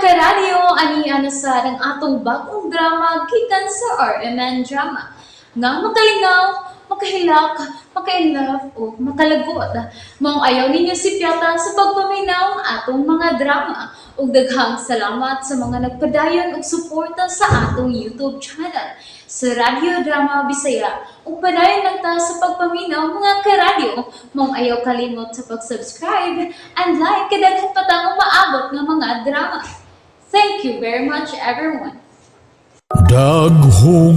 Karadyo, ani na sa ang atong bagong drama gikan sa RMN Drama. Nga makalingaw, makahilak, maka-inlove o makalagot. Maong ayaw ninyo sipyata sa pagpaminaw ang atong mga drama. Ug daghang salamat sa mga nagpadayon og suporta sa atong YouTube channel sa Radyo Drama Bisaya. Ug padayon lang ta sa pagpaminaw, mga karadyo. Maong ayaw kalimot sa pag-subscribe and like kay daghan pa tang umaabot nga mga drama. Thank you very much, everyone. Daghong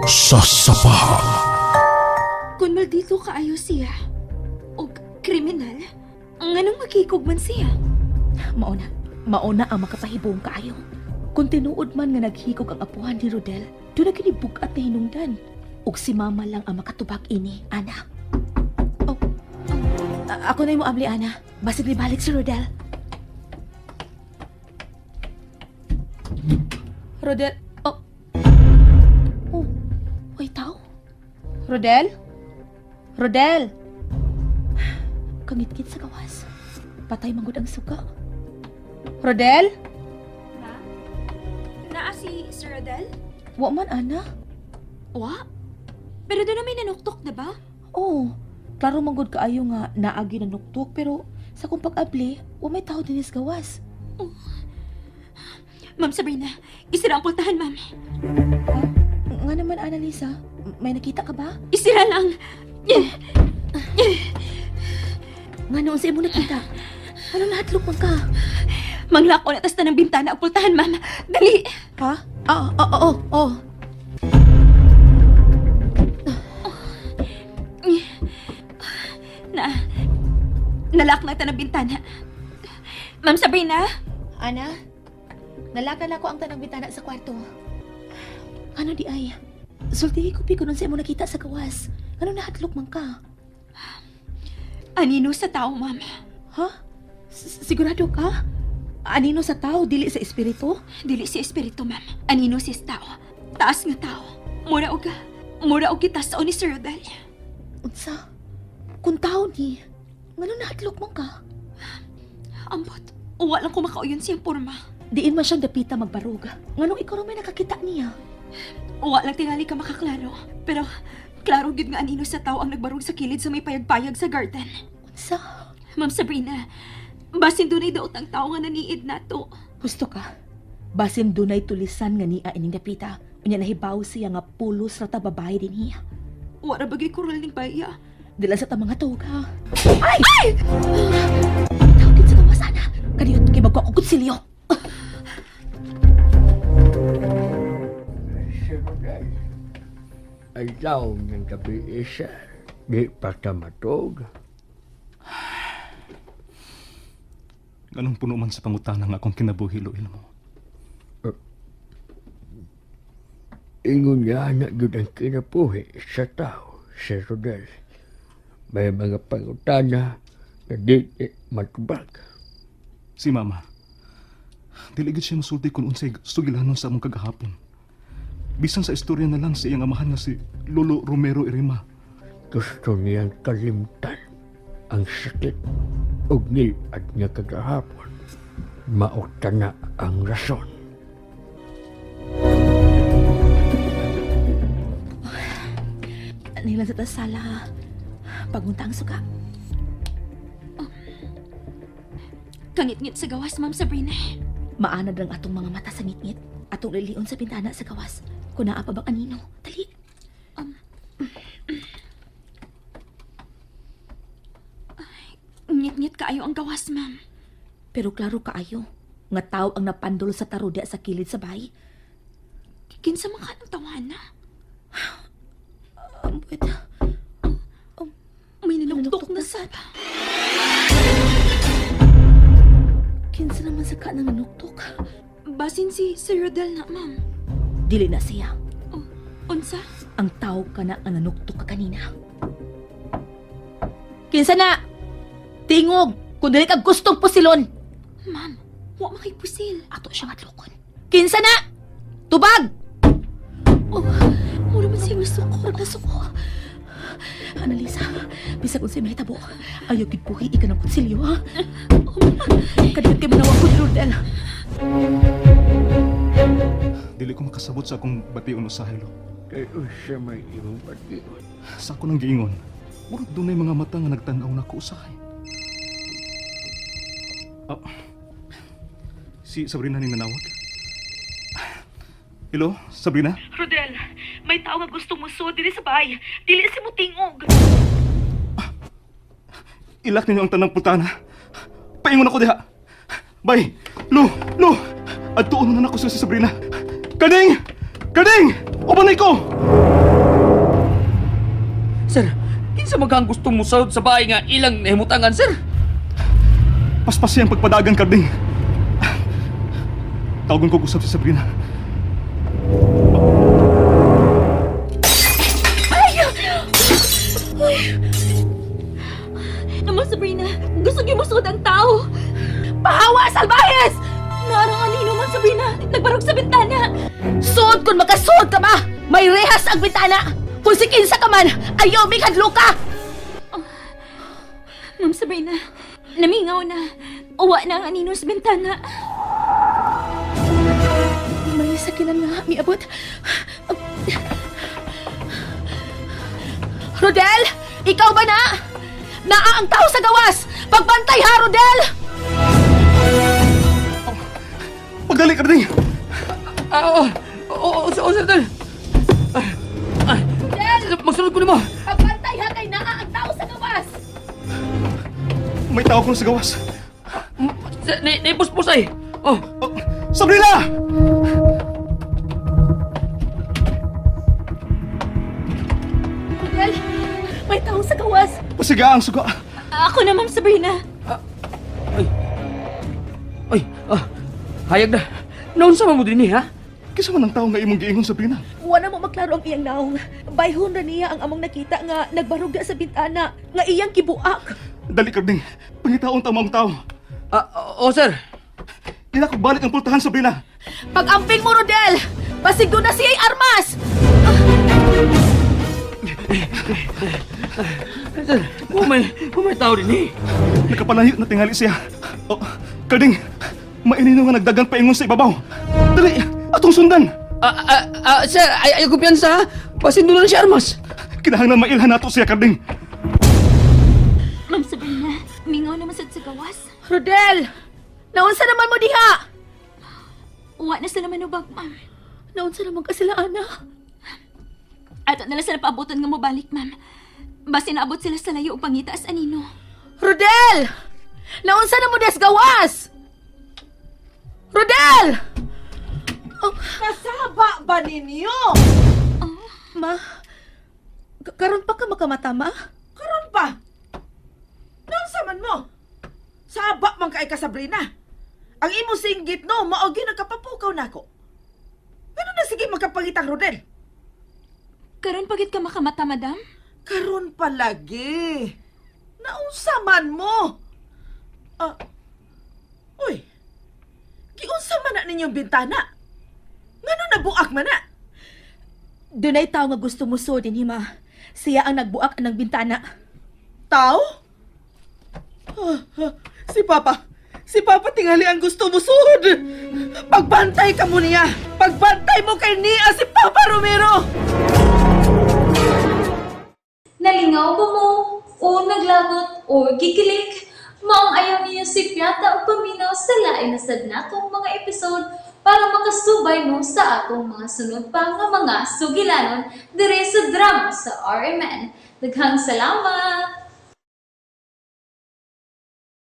sasapa. Kung maldito kaayo siya, og kriminal, nganong makikog man siya? Mauna, mauna ang makapahibong kaayo. Kung tinuod man nga naghigog ang apuhan ni Rodel, doon na kini bug-at na hinungdan. Ug si mama lang ang makatubag ini, Ana. Oh, ako na mo abli, Ana. Basig nibalik si Rodel. Rodel, oh. Oh, way tao. Rodel? Rodel! Kangitngit sa gawas. Patay manggod ang suga. Rodel? Ma? Naa si Sir Rodel? Wa man, Ana. Wa? Pero doon na may nanuktok, diba? Oo. Klaro manggod kaayo nga naagi na nuktok pero sa kong pag-abli, wa may tao dinis gawas. Ma'am Sabrina, isira ang pultahan, ma'am. Nga naman, Annalisa, may nakita ka ba? Isira lang. Nga noon sa imo nakita. Ano nahadlok man ka? Manglako na tas ng bintana ang pultahan, ma'am. Dali! Ha? Ah, oo, oo, oo. Na, nalak na ng bintana. Ma'am Sabrina? Ana, nalaka na ko ang tanang bintana sa kwarto. Ano di ay? Sultihi ko pi nun sa imo nakita sa gawas. Ano nahadlok man ka? Anino sa tao, ma'am? Ha? Sigurado ka? Anino sa tao, dili sa espiritu? Dili si espiritu, ma'am. Anino si tao. Taas nga tao. Mura og kita sa ni Sir Rodel. Unsa? Kung tao ni, ngano nahadlok man ka? Ambot, uwa lang ko makauyon siyang porma. Diin man siyang dapita magbarog. Nganong ikaw ra may nakakita niya? Uwa lang tingali ka makaklaro. Pero, klaro gyud nga anino sa tao ang nagbarog sa kilid sa may payag-payag sa garden. Unsa? Ma'am Sabrina, basin dunay daot ang tao nga naniid nato. Husto ka. Basin dunay tulisan nga niya ining dapita. Unya nahibaw siya nga pulos ra ta babae din niya. Wara bagay kural ning baya. Dila sa ta mga tawag ha. Ay! Ay! Tawag sa gawas, ana. Kaniyot kay magwa og kutsilyo. Si Rodel. Ang taong ng gabi isa, di pa ka matog. Ganong puno man sa pangutana nga akong kinabuhi, Luil mo. Ingon nga na yun ang kinabuhi sa tao, si Rodel. May mga pangutana na di matubag. Si Mama, dili gid siya masulti kung unsay sugilanon sa among kagahapon. Bisan sa istorya na lang sa iyang amahan nga si Lolo Romero Irima. Gusto niyang kalimtan ang sakit ug ngilad nga kagahapon. Maota na ang rason. Nila sa tas sala ha. Pagunta ang suka. Kangitngit sa gawas, Ma'am Sabrina. Maanad lang atong mga mata sa ngitngit. Atong lilion sa bintana sa gawas. Kung naa pa bang anino. Dali. Ngitngit kaayo ang gawas, ma'am. Pero klaro kaayo. Nga tao ang napandol sa taruda sa kilid sa bahay. Kinsa man ka ng tawana? Ambot. May nanuktok Nanuktok na na sad. Kinsa naman sa ka nang nanuktok? Basin si Sir Rodel na, ma'am. Dili na siya. Oh, unsa? Ang tao ka na ang nanuktok ka kanina. Kinsa na? Tingog! Kung dili ka gustong pusilon! Ma'am, wa makay pusil. Ato siyang atlokon. Kinsa na? Tubag! Oh, mura man siya Nasuko, masuko. nasuko. Analisa, bisag unsay mahitabo. Ayaw gid buhi ika ng kutsilyo, ha? Kadiyot kay manawag ko ni Rodel. Rodel. Dili ko makasabot sa akong bation usahay, Lo. Kay unsa may imong bation. Sa ako nang giingon, murag dunay mga mata nga nagtan-aw nako usahay. Ah, si Sabrina ning nanawag. Hello, Sabrina? Rodel, may tao nga gusto mo diri sa bahay. Dili si mo tingog. Ilak ninyo ang tanang putana. Paingon ako diha. Bay, Lo, Lo! Adtuon na nako sila si Sabrina. Kading! Kading! Ubanay ko! Sir, kinsa man ang gusto mo sa bahay nga ilang nahimutangan, sir? Paspas siyang pagpadagan, Karding. Tawagon ko usap si Sabrina. Naman, Sabrina, gusto niyo musuod ang tao. Pahawa, salbahes! Naarang anino man, Sabrina. Nagbarog sa bintana. Suod kung makasuod ka ba! May rehas ang bintana! Kung si kinsa ka man, ayaw mikadlo ka! Ma'am Sabrina, namingaw na. Uwa na ang anino sa bintana. May sakinan nga, miabot. Rodel! Ikaw ba na? Naa ang tao sa gawas! Pagbantay ha, Rodel! Pagdali, Karding! Ah, oo, oo, oo, sir, sir. Ah, ah, Magsunod ko nimo. Pagbantay ha kay naa ang tao sa gawas! May tao ko sa gawas. Sir, Naipuspos ay. Oh, Oh, Sabrina! Rodel, may tao sa gawas! Pasiga ang suga. Ako na, Ma'am Sabrina. ay. Ay, ah, hayag na. Naon sa mo dinhi, ha? Kisa man ang tao nga imong giingon, Sabrina. Wala mo maklaro ang iyang naong. Bayhon ra niya ang among nakita nga nagbarog sa bintana nga iyang kibuak. Dali, Karding. Pangitaon tama ang tao. Ah, oo, sir. Dila ko balik ang pultahan, Sabrina. Pag-amping mo, Rodel! Basig doon na siya'y armas! Sir, oh, may tao dinhi. Nakapalayo na tingali siya. Oh, Karding, mainino nga nagdagan paingon sa ibabaw. Dali, atong sundan. Ah, ah, ah, sir, ay kumpiyansa, ha? Basin doon na siya armas. Kinahanglan mailhan nato siya, Karding. Ma'am Sabrina, mingaw naman sad sa gawas. Rodel! Naunsa naman mo diha? Uwa na sila manubag, ma'am. Naunsa naman ka sila, Ana? Ato na lang sila paabutan nga mobalik, ma'am. Basta naabot sila sa layo og pangita as anino. Rodel! Naunsa na mo des gawas? Rodel! Oh, Kasaba ba ninyo? ma, karon pa ka makamata, ma? Karon pa. Naunsa man mo? Saba man kay ka Sabrina. Ang imo singgit no, mao gyud nagkapapukaw nako. Ngano na sige magkapangitang Rodel? Karon pagit ka makamata, madam? Karon pa lagi. Naunsa man mo? Ah. Uy. Giunsa man na ninyong bintana? Ngano nabuak man na? Dunay tao nga gusto mo so din, ma. Siya ang nagbuak ng bintana. Tao? Ah, ah, si Papa. Si Papa tingali ang gusto mo suod. Pagbantay ka mo niya. Pagbantay mo kay niya si Papa Romero. Nalingaw ba mo? O naglagot o gikilig? Maong ayaw niyo si Piata o paminaw sa lain na sad natong mga episode para makasubay mo sa atong mga sunod pa nga mga sugilanon dire sa drama sa RMN. Daghang salamat!